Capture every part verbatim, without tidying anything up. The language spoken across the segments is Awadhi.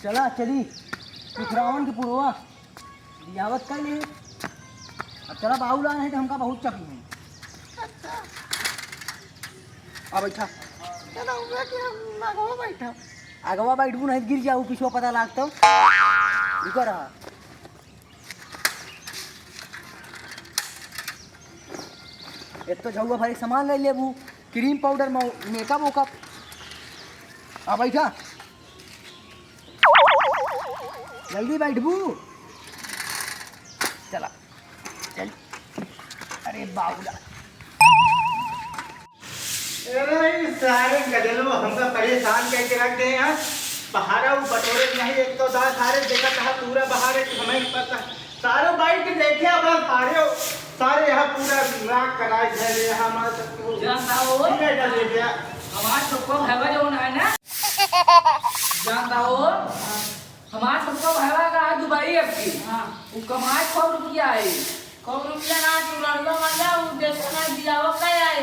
चला, चली, पिछरावन के पुरवा, दियावत कर ले। अब चला, बाबूलाल है तो हमका बहुत चपी है। आ बैठा। चला, उहे के हम आगवा बैठा। आगवा बैठबू नहीं, गिर जाऊ, पिछवा पता लागतो। रुका रहा। एक तो झउआ भरे सामान ले लेबू, क्रीम पाउडर, मौ-, मेकअप वेकअप। आ बैठा, जल्दी बैठबू। चला, चल। अरे बाबूला। अरे, ई सारे गजलवा हमका परेशान करके रख दे हैं। बहारा उ बटोरे नहीं, एक तो दा सारे देखत है पूरा बहारे कि हमें पता। सारे बाइक देखे अब सारे, सारे यहाँ पूरा नाक कराए धरे हैं हमारे सब को। जानता हो? ठीक है, कर ले गया। हमार छोटको भैया जो है ना, जानता हो? हमार छोटका भाईवा का है दुबई अब की। हाँ। उ कमाए खूब रुपया है। खूब रुपया ना, तू लड़का मर जा, उ देखे ना बियाह का है।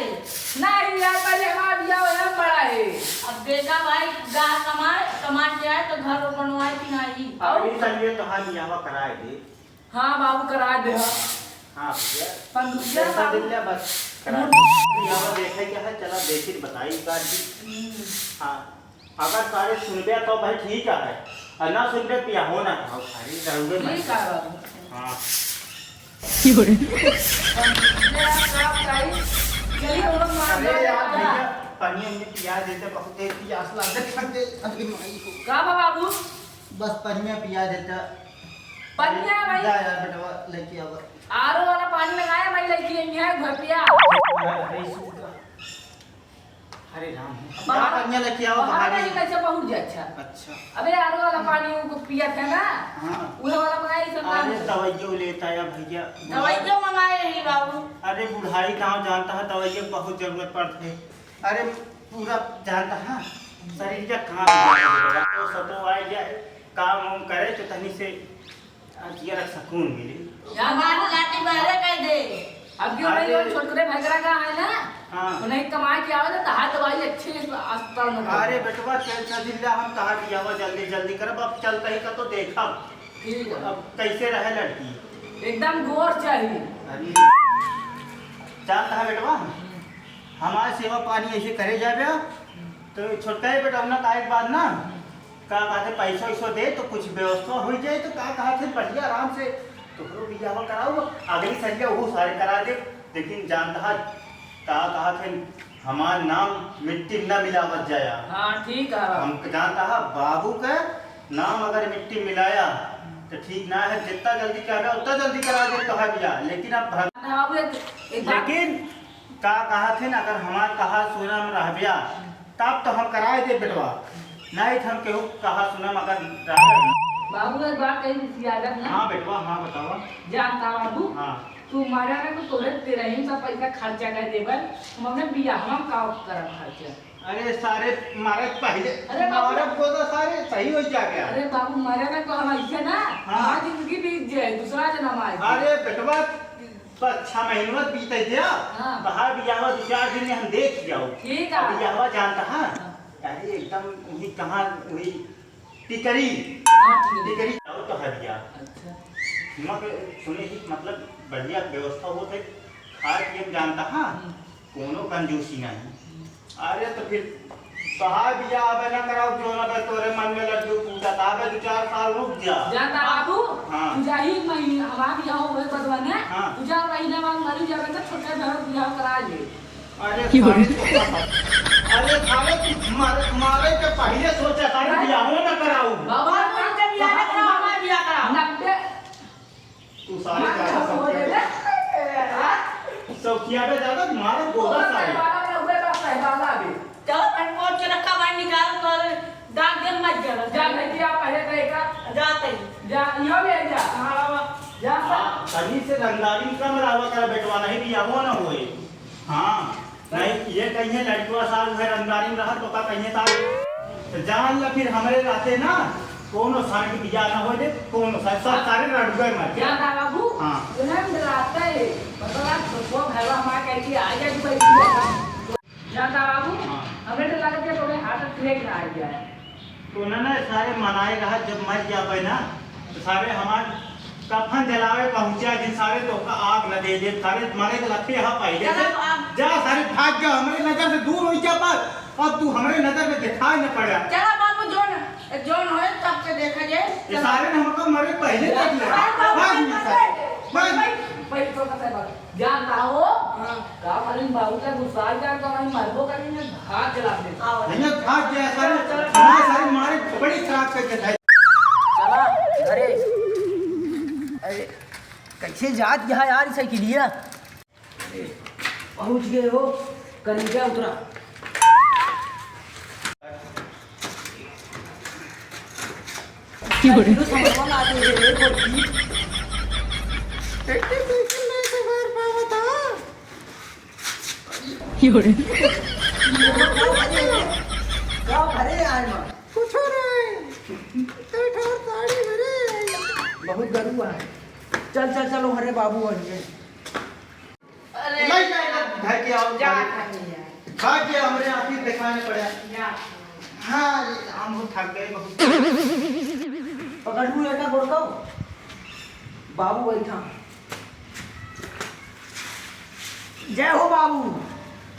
नहीं यार, पहले हमारा बियाह है, हम बड़ा है। अब देखा भाई, जा कमाए, कमा के आए तो घर बनवाए कि नहीं। और अभी संजय तो हाँ बियाह कराए दे। हाँ बाबू, कराए दे। हाँ भैया। पाँच रुपया पैसा बाबू। दे ले बस, करा दे। बियाह देखे क्या है, चला देखी बताई एक आध दिन। हम्म। हाँ। अगर सारे सुनबे तो भाई ठीक है, और ना सुनबे पिया हो ना खाओ, खाली रहुए मत। ठीक है बाबू। हाँ। चलिए, हम लोग मार अरे यार भैया, पानी हमने पिया देते, बहुत तेज प्यास लागत है, अभी माई को। का बा बाबू? बस पनिया पिया देता। पनिया भाई? जा यार बेटवा, लेके आवा। आरो वाला पानी मंगाया, मैं लेके आई है घर पिया। अरे सुन। हरे राम। बाहर, बाहर पनिया लेके आओ, बाहर बाहर। नहीं, कैसे पहुंच जाए? अच्छा। अच्छा। अबे, आरो वाला पानी वो पिया था ना? हाँ। उहे वाला मंगाई सब अरे, नाम से। दवाइयो लेता या भैया। दवाइयो मंगाए ही बाबू। अरे, बुढ़ाई गाँव जानता है, दवाइयो बहुत जरूरत पड़त है। अरे, पूरा जानता है, शरीर का काम नहीं है, तो सतो आ गया है, काम वाम करे तो तनी से आ, जिया रख सकून मिली। हमार लाठी बाहरे कह दे। अब क्यों भाई, अरे। वो छोटकरे भगरा का है ना? हाँ। उन्हें कमा के आवे तो तहार दवाई अच्छे अस्पताल में करो। अरे बेटवा, tension जिल्ला हम तहार बियाहवा जल्दी, जल्दी करब, अब चलते ही का तो देखब। ठीक है। अब कैसे रहे लड़की? एकदम गोर चाहिए। अरे, जानता है बेटवा, हमार सेवा पानी ऐसे करे जाबे, तो छोटका ही बेटा अपना काहे के बाद ना, का कहते पैसा वैसा दे तो कुछ व्यवस्था हो जाए, तो का कहते बढ़िया आराम से तोहरो बियाह कराओ, अगली सरिया वो सारे करा दे। लेकिन जानता है का कहते हमार नाम मिट्टी में ना मिलावत जाया। हाँ, ठीक है। हम जानता है बाबू का नाम अगर मिट्टी में मिलाया तो ठीक ना है, जितना जल्दी कहबे उतना जल्दी करा दे तोहार बियाह, लेकिन अब भग-, हाँ, बाबू, एक, एक बात लेकिन का कहत हन, अगर हमार कहा सुनम रहब्या, तब तो हम कराए दे बेटवा, नहीं तो हम केहू कहा सुनम अगर रहब्या। बाबू, एक बात कही, रिसियागत ना। हाँ बेटवा, हाँ बतावा। जानता बाबू, हाँ। तू मारा ना तो तोरे तेरह ही सौ पैसा खर्चा कर देबल, हम अपने बियाह में का करब खर्चा? अरे सारे मारे पहले, अरे बाबू। मारे को तो सारे सही हो जा गया। अरे बाबू, मारा ना तो हम ऐसे ना, हाँ। हमारी जिंदगी बीत जाए, दूसरा जन्म आए। अरे बेटवा, बस छह महीनवा बीते दिया। हाँ। बाहर भी जावा, दो चार दिन में हम देख जाओ। ठीक है। अभी जावा जानता है? हाँ। अरे एकदम वही कहाँ, वही टिकरी। हाँ, ठीक है। टिकरी जाओ तो है भैया। अच्छा। मगर सुने ही मतलब बढ़िया व्यवस्था होत है, खाए पिए में जानता है? हम्म। कोनो कंजूसी नहीं। हम्म। अरे तो फिर तोहार बियाह अबे ना कराओ, जो ना बे तोरे मन में लड्डू फूटत, अबे दो चार साल रुक जा। जानता बाबू, हाँ। तू जाही महीना, हमार बियाह होवे बदवा ने, हाँ। तू जा महीना बाद मरी जाबे तो छोटे घर बियाह करा ले। अरे की बोली? सारे तो, अरे सारे तू मारे, मारे के पहले सोचा सारे बियाह ना कराऊ। बाबू, बाबू, इनके बियाह ना कराओ, हमार बियाह कराओ। नब्बे तू सारे मार ज्यादा खत्म सब हो किया गए। बे। सब किया बे ज्यादा, मारो गोदा सारे। सारे बाला बे, उबे बा सारे बाला बे। चलो, फटफट के रखा भाई, निकाल तो डाक दे मत जा। जा, नहीं किया, पहले तो एक आ। जाते ही। जा, यो ले जा। हाँ, बाबा। जा, हाँ, तनी से रंगदारी कम रहा करा बेटवा, नहीं बियाहो ना होए। हाँ। नहीं, ये कहिए लड़कवा साल भर रंगदारी में रहा तो का कहिए साल। तो जान ला फिर हमरे रहते ना, कोनो साल के बियाह ना हो दे, कोनो साल, सब सारे रड़ुए मर गए। जानता बाबू, हाँ। उन्हें हम डराते हैं, मतलब आप छोटको भैया हमारे कह के आ गया दुबई से। जानता बाबू, हाँ। हमें तो लगता है तुम्हें heart attack ना आ जाए। तो ना, ना, सारे मनाए रहा, जब मर जाबे ना, तो सारे हमार कफन जलावे पहुँचा, जिन सारे तोहका आग न दे दे, सारे मरे के लखे हा पहले से। चलो, आप जा, सारे भाग जा, हमरे नजर से दूर होइ जा, पर अब तू हमरे नजर में दिखाई न पड़ा। चलो बाबू, जोन, जोन होए, तब से देखा जाए। ये सारे ने हमका मरे पहले देख ले। अरे बाबू, भाग जा, सारे। भाग। भाई, भाई, तो पता है बाबू। जानता हो? हाँ। का मालूम बाबू का गुस्सा आ गया तो हमारी मरबो करेंगे, हाथ जला दे। भैया, भाग गया सारे, चलो, चलो। हमारे सारे मारे बड़ी खराब करके भाई। चला, अरे, अरे, कैसे जात गया यार ई साइकिलिया? पहुँच गए हो, करेजा उतरा। क्यों रे? तो सामान आ गए रे, गोरकी। एक तो साइकिल नहीं सवार पावा था। क्यों रे? का भरे आए माँ? कुछ हो रहा है। तो ठोर साड़ी भरे। बहुत गरु है। चल, चल, चलो, हरे बाबू आ गए। अरे। ले जाए ना, घर के आओ, जा, भाई। जा, जा। भाग गया, हमरे आँखी दिखाने पड़ा। जा। हाँ, हम लोग थक गए बहुत। पकड़ लूँ एका गोड़ को। बाबू बैठा। जय हो बाबू।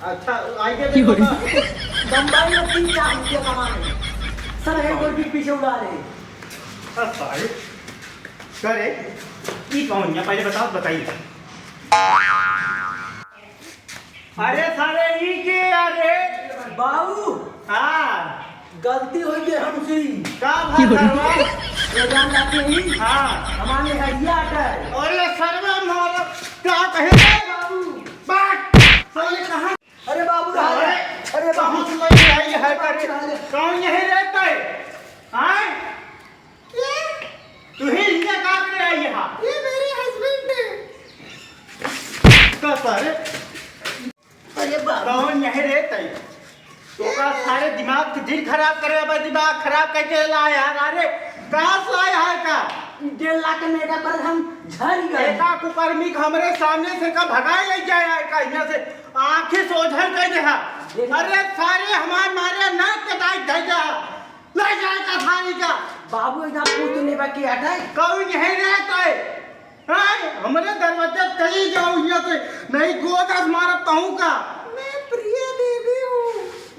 अच्छा, आइए देखो ना। बम्बई में तीन चार रुपया कमा रहे। सब एक गोड़ के पीछे उड़ा रहे। अच्छा, अरे। करे, ई कौन है? पहले बताओ, बताइए। अरे सारे, ई के यार रे? बाबू। हाँ। गलती होइ गई हमसे। का बात करवा? ये जान जाते ही। हाँ। हमारे हरिया अटल। अरे सरवा मारो, का कहे रे बाबू? बात, साले कहाँ? अरे बाबू, अरे, अरे बाबू। कहाँ से लग आई है करे? कौन यही रहता है? हाँ? ये? तू ही इनका काम ले आई है? ये मेरे husband है। का सारे? अरे बाबू। कौन यही रे तई? तोका सारे दिमाग के दिल खराब करे, अब दिमाग खराब करके ला यार। अरे, कहाँ से लाया है का? डेढ़ लाख के मेरा पर हम झड़ गए। एका कुकर्मी के हमरे सामने से का भगाए ले जाए है का? यहाँ से आँखें से ओझल कर दे हा। देखा। अरे, सारे हमार मारे नाक कटाई दे जा। ले जाए का थारी का। बाबू, इधर पूछ नहीं बा के हटाए। कौन यही रहता है? हाँ, हमरे दरवाजा चली जाओ यहाँ से, नहीं गोदस मारब तहूँ का। मैं प्रिया देवी हूँ।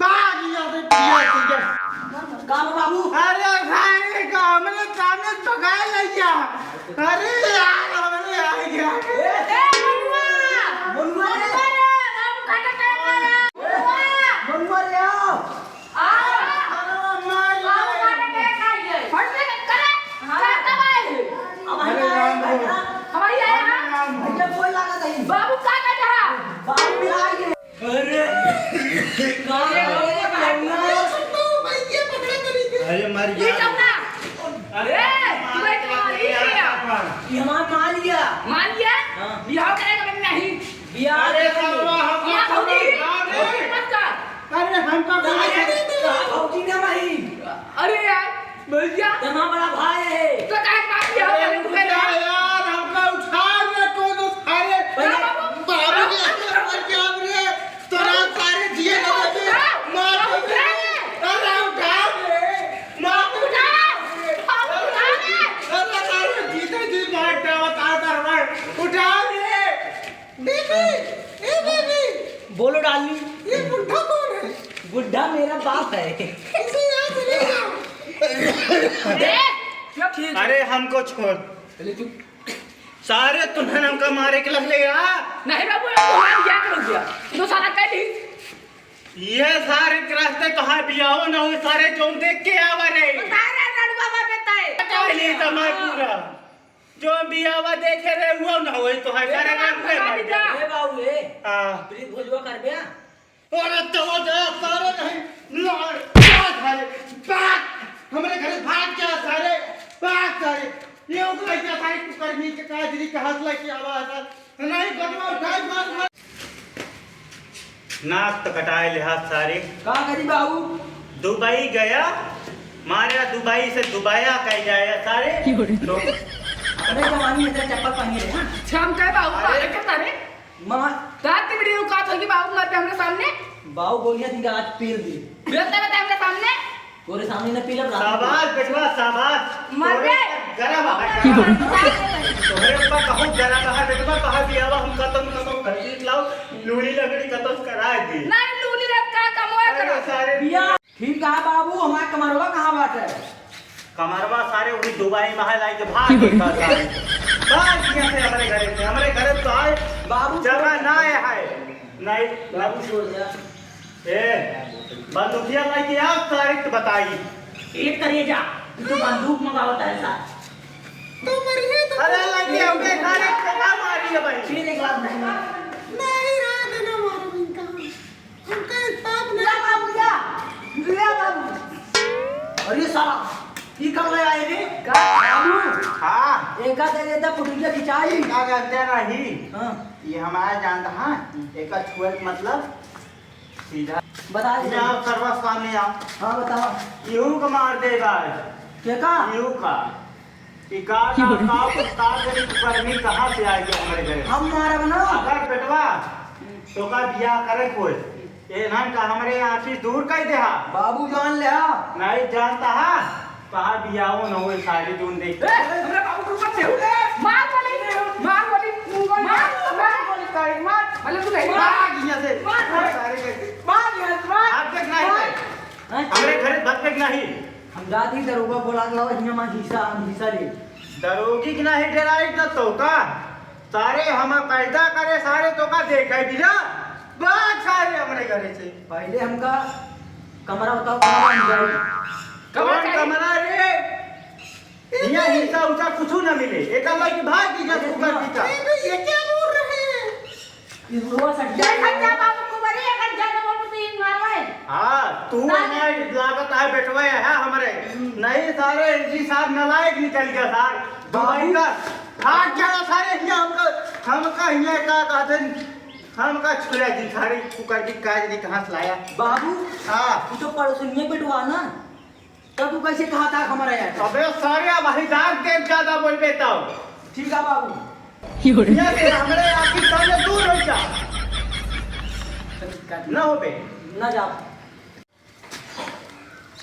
भाग यहाँ से, प्रिया देवी। का बा बाबू? अरे भाई, का हमरे सामने भगाए ले गया। अरे यार, हमरे आ गया। ए, ए, मनुआ! मनुआ रे! मनुआ रे, राम का टकराया। मनुआ! मनुआ रे, आओ। आओ। अरे मार आओ, ले। मार के खाइए। फट से करे। हाँ। क्या दवाई? अब अरे राम हो। हमारी आया ना? अरे राम हो। भैया, कोई लागत नहीं। बाबू का कहता है? बाबू भी आ गए। अरे, अरे, मर गया। ये सब ना। अरे, तुम्हें तो मार ही गया। ये हमारा मार लिया। मार लिया? हाँ। बिहाव करेगा मैंने नहीं। बिहाव अरे, करेंगे। साला, हम ये भौजी, अरे। भौजी मत कर। अरे, हमका अरे, भौजी ना भाई। अरे यार। भैया। जमा बड़ा भाई है। तो काहे मार दिया? अरे, अरे, रुक जा यार, हमका उठा ले, कोई तो उठा ले। भैया। बाबू। बाबू के अंदर मर गया रे। तोरा सारे जिए ना बाबू, देते। उठा। मार बाबू, दे। उठा। अरे, उठा ले। मार दे। उठा। बाबू, उठा ले। अरे, सारे जीते जी मार दे, बता दे, उठा ले। बेबी, ए बेबी। बोलो डार्लिंग। ये बुढ़ा कौन है? बुढ़ा मेरा बाप है। इसे यहाँ से ले जाओ। अरे, चुप। अरे, हमको छोड़। चले चुप। सारे तुन्हन हमका मारे के लगले या? नहीं बाबू, हम तुम्हारा क्या करोगे? तू तो सारा कर ली। ये सारे के रास्ते कहाँ बियाहो ना हो, सारे जो देख के आवा रे। सारे लड़ुआ में तय। पहले समय पूरा। जो बियावा देखे रहे, वो ना होई, तो है अरे सारे बाबू, रात में मर गया। ए बाबू, ए। हाँ। प्रीत भोजवा कर बे। अरे तो वो जा, सारे नहीं, लड़, जा सारे, भाग। हमरे घरे भाग जा सारे, भाग सारे। ये उगला क्या सारे कुकर्मी के काजरी के हाथ लगे आवा है। नहीं, बदला उठाई, मार, मार। नाक तो कटाए ले हाथ सारे। का करी बाबू? दुबई गया, मारे दुबई से दुबाया कह जाए सारे। क्यों रे? लोग अपने जमाने में तेरा चप्पल पहने रहे, हाँ? अच्छा, हम कहे बाबू, अरे। मारे के तारे? मामा। रात के वीडियो का था कि बाबू मर पे हमरे सामने? बाबू बोलिया थी कि आज पेल दे। बेलता रहता हमरे सामने? तोरे सामने न पीला ब्राह्मण। शाबाश बेटवा, शाबाश। मर तोरे रे। ऊपर गरम है, गरम। तोरे ऊपर बहुत गरम है बेटवा, कहा दिया हुआ हमका तुम, तुम खरीद लाओ, लूली लकड़ी खत्म करा दी। नहीं, लूली रख का कमवा अरे करो। सारे बिया। ठीक है बाबू, हमार कमरवा कहाँ बाटे? कमरवा सारे वही दुबई में है, लाइके भाग गई सारे। भाग यहाँ से हमारे घरे से, हमारे घरे तो आए, बाबू जगह ना आए है। नहीं, बाबू छोड़ दे। ए, बंदूकिया लाइके आओ, तारीख तो बताई। एक करिए जा, तू तो बंदूक मंगावत है सा। तो मरिए तो अरे लाइके आओ, बे, तारीख तो का मारी है भाई? फिर एक बात नहीं। नहीं रहा देना मारो इनका। हमका एक बाप नहीं। ले बाबू, जा। ले बाबू। अरे साला, ई कब ले आए रे? का? बाबू। हाँ। एका दे देता, फुटुकिया खिंचाई। का जानते नहीं? हाँ। ये हमारा जानता है, एका छुए के मतलब सीधा। बता दे। यहाँ आओ, सरवा सामने आओ। हाँ, बताओ। इहू का मार दे भाई। के का? इहू का। ई का, का, का, का, का, गर्मी कहाँ से आ गया हमारे घर? हम मारब ना। अगर बेटवा, तो का बियाह करे कोई? ए नाम का हमरे यहाँ से दूर कर दे हा। बाबू जान ले हा। नहीं जानता हा। कहाँ बियाहो न होए, सारी दून देख। ए, हमरा बाबू के ऊपर से। मार गोली, मार गोली, मार, मार गोली, मार। मतलब तू नहीं मार। मार यहाँ से। मार। सारे के। मार यहाँ से, मार। हाथ देख नहीं मार। है। हैं? हमरे घर भग देख नहीं। हम जाती दरोगा बोला के लाओ, हियाँ माँ हिस्सा, हम हिस्सा ले। दरोगी के नहीं डराई तो, तो का? सारे हम पैदा करे, सारे तो का देखे बिना। भाग सारे हमरे घरे से। पहले हमका कमरा बताओ, कहाँ हम जाई? कौन कमरा चाहिए? कमरा रे? हियाँ हिस्सा उसा कुछ न मिले। एका लगी भाग की जब अरे कुकर सुनो। पीता। अरे भाई, ये क्या बोल रहे हैं? ई बुढ़वा सटिया देखा क्या बाबू को बड़ी अगर ज्यादा बोल तो इन मारो है। हाँ, तू ना। हमारी लागत है बेटवा है हमरे। हम्म। नहीं सारे जी साहब नालायक निकल गया सार। बाबू। दुबई का भाग गया सारे हियाँ हमका, हमका हियाँ का कहते हैं, हमका छुड़ा जी सारे कुकर की काज नहीं कहाँ से लाया। बाबू। हाँ। तू तो पड़ोसनिया बेटवा ना। तब तू कैसे कहा था हमारा यार? अबे सारे, अब भाई दाग के ज्यादा बोलबे तब। ठीक है बाबू। यहाँ से हमरे आपकी सामने दूर हो जा। ना हो बे। ना जाओ।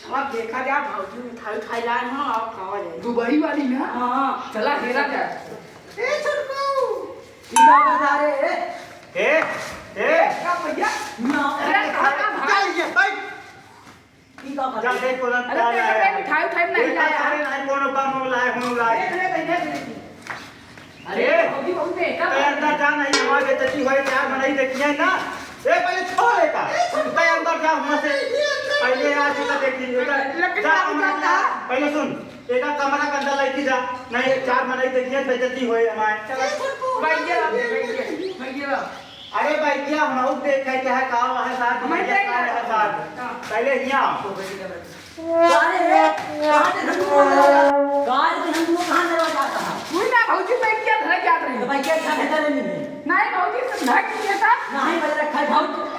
अब देखा जा, भौजी मिठाई उठाई लाए हैं और खावा जाए। दुबई वाली ना? हाँ, हाँ। चला, हेरा जाए। ए, छोटकू। ठीक है, बता रहे, ए। ए, ए। का भैया? ना। अरे, खा, खा, खा। चल, ये, बैठ। ई का जा करत? देख, कोनो अरे, का तेरे लाया पे है। मिठाई उठाई नहीं देखा लाया। सारे नहीं, कोनो बम लाए, कोनो लाए। देख ले, देख ले, देख ले। अरे, ए, भौजी, बहुत बेकार ए, अंदर जा नहीं, हमारे बेइज्जती होए, चार मनई देखिए ना। ए, पहले छोड़ एका। ए, छोड़। ए, अंदर जा, वहाँ से। पहले आज एका देखिए, एका लकड़ी जा, काट कमरा जाता। पहले सुन, एका कमरा के अंदर लेके जा। नहीं, चार मनई देखिए, बेइज्जती होए हमारे। चलो, ए, छोड़। बैठ गया, बैठ गया, बैठ गया। अरे भैया, हम लोग देखे के है, का है साथ, हमें भैया देख का है साथ। हाँ। पहले हियाँ आओ। काहे रे? काहे के हम लोग, काहे के हम लोग कहाँ दरवाजा आता है? तू ना भौजी, मैं क्या घर जात रही? तो भाई, क्या घर है, घर नहीं है? नहीं भौजी, तुम घर की कैसा? नहीं, भाई, रखा है, भौजी।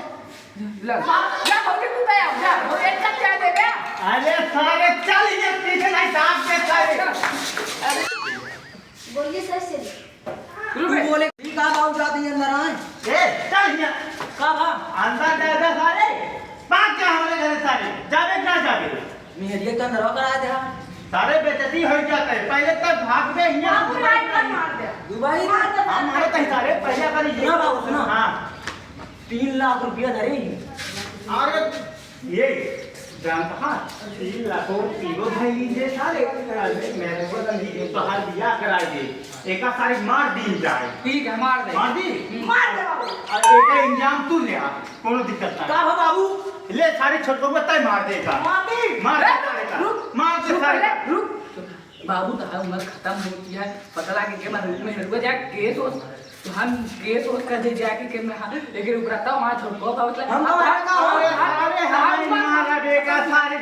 ले, जा भौजी, तू तो आओ, जा, वो एक कप चाय दे दे। अरे सारे, चल, ये पीछे नहीं, साफ दे सारे। अरे। बोलिए सर से। रुक तू बे। बोले, ठीक है, बाबू, जाते ही अंदर आए। ए, चल हियाँ। का भा? अंदर जा, जा सारे। भाग जा हमरे घरे सारे। जाबे कि ना जाबे? मेहरिया के अंदर करा दे। सारे बेइज्जती हो जाता है। पहले तब भाग बे हियाँ। बाबू, लाइट बंद मार दे। दुबई मार दे। हम मारे कहीं सारे, पहले अपन ये ना बाबू, सुना। हाँ। तीन लाख रुपया धरे ही। अरे, ये जानत हा, तीन लाख और तीनों भाई लीन दे सारे, अरे, मैं तो बदल दी, एक तो हाल बियाह कराए दे, एका सारे मार दीन जाए। ठीक है, मार दे। मार दी? मार दे बाबू। अरे, एका इंजाम तू ले आ, कोनो दिक्कत ना। का हो बाबू? ले, सारे छोटको को तय मार दे का। मार दे। मार दे ए, सारे का। रुक, मार दे रुक सारे पहले, का। रुक। बाबू, तहार उम्र खत्म होती है, पता लागे के मैं रूप में हेरुआ जाए, केस होस, तो हम केस होस कर दे जाए के, के मैं, हाँ, लेकिन उपरता वहाँ छोटको का मतलब, हम हाँ, हमारे का हाँ, हो रहे, हाँ, सारे हाँ, हमारे हाँ, मारा बेटा, सारे।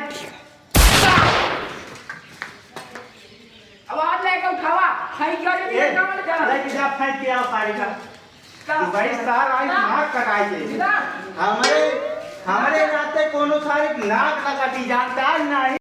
अब हाथ लेके उठावा, खाई क्या रे, ए, ये काम वाला जा। लेके जा, फेंक के आओ सारे का। तू भाई सार आई, दिमाग कटाई दे। हमरे, हमरे नाते कोनो सारे नाक ना कटी जानता नहीं।